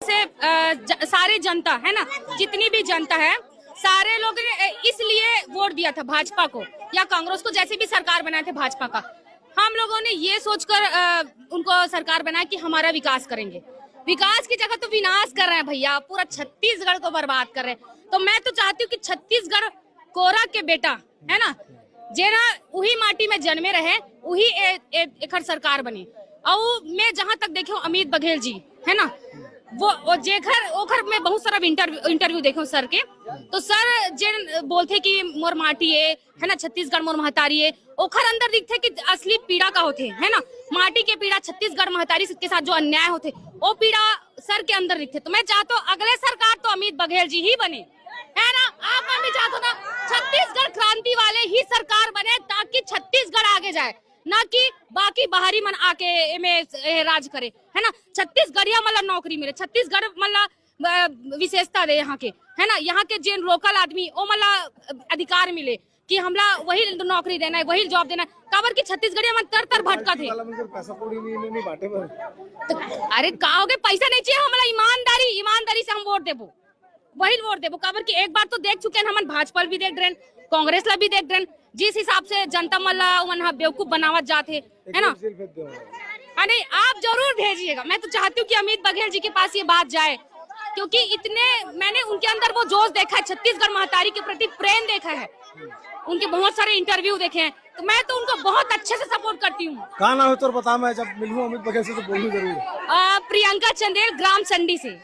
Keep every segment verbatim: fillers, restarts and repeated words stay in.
से अ, ज, सारे जनता है ना, जितनी भी जनता है, सारे लोग ने अ, इसलिए वोट दिया था भाजपा को या कांग्रेस को, जैसे भी सरकार बनाए थे भाजपा का। हम लोगों ने ये सोचकर अ, उनको सरकार बनाया कि हमारा विकास करेंगे। विकास की जगह तो विनाश कर रहे हैं भैया, पूरा छत्तीसगढ़ को बर्बाद कर रहे हैं। तो मैं तो चाहती हूँ कि छत्तीसगढ़ कोरा के बेटा है ना, जेना उही माटी में जन्मे रहे, उही ए, ए, एखर सरकार बने। और मैं जहां तक देखे हूँ, अमित बघेल जी है ना, वो, वो जेखर ओखर मैं बहुत सारा इंटरव्यू इंटरव्यू देखे हूँ सर के। तो सर जे बोलते कि मोर माटी है है ना, छत्तीसगढ़ मोर महतारी है, ओखर अंदर दिखते कि असली पीड़ा का होते है ना, माटी के पीड़ा, छत्तीसगढ़ महतारी के साथ जो अन्याय होते, वो पीड़ा सर के अंदर दिखते। तो मैं चाहता हूँ अगले सरकार तो अमित बघेल जी ही बने, है ना। आप मन भी चाहते हो ना, छत्तीसगढ़ क्रांति वाले ही सरकार बने, ताकि छत्तीसगढ़ आगे जाए, ना कि बाकी बाहरी मन आके एमे ए, राज करे, है ना। छत्तीसगढ़िया मन ला नौकरी मिले, छत्तीसगढ़ मन ला अ, विशेषता दे यहाँ के, है ना। यहाँ के जेन लोकल आदमी, ओ मन ला अधिकार मिले कि हमला वही नौकरी देना है, वही जॉब देना है। काबर कि छत्तीसगढ़िया मन तर तर भटकत हे। वाला मन कर पैसा कौड़ी नहीं, नहीं, नहीं बांटे बर। तो अरे का हो गए, पैसा नहीं चाहिए हमला, ईमानदारी, ईमानदारी से हम वोट देबो, वही वोट देबो। काबर कि एक बार तो देख चुके हैं हमन, भाजपा भी देख रहे हैं, कांग्रेस ला भी देख रहे हैं, जिस हिसाब से जनता मन ला उमन ह बेवकूफ बनावत जात हे, है ना। जेल भेज दो। हाँ, नहीं, आप जरूर भेजिएगा। मैं तो चाहती हूँ कि अमित बघेल जी के पास ये बात जाए, क्योंकि इतने, मैंने उनके अंदर वो जोश देखा है, छत्तीसगढ़ महतारी के प्रति प्रेम देखा है, उनके बहुत सारे इंटरव्यू देखे हैं, तो मैं तो उनको बहुत अच्छे से सपोर्ट करती हूँ। का नाम है तोर, बता, मैं जब मिलूँ अमित बघेल से तो बोलूँ जरूर। अ, प्रियंका चंदेल, ग्राम संडी से।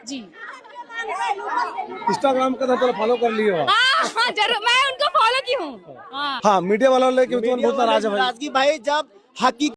जी। इंस्टाग्राम का तो चलो फॉलो कर लियो। हाँ, हाँ, जरूर, मैं उनको फॉलो की हूँ। हाँ। हाँ, मीडिया वाला लेके तुमन बहुत नाराज है भाई। नाराजगी भाई, जब हकीकत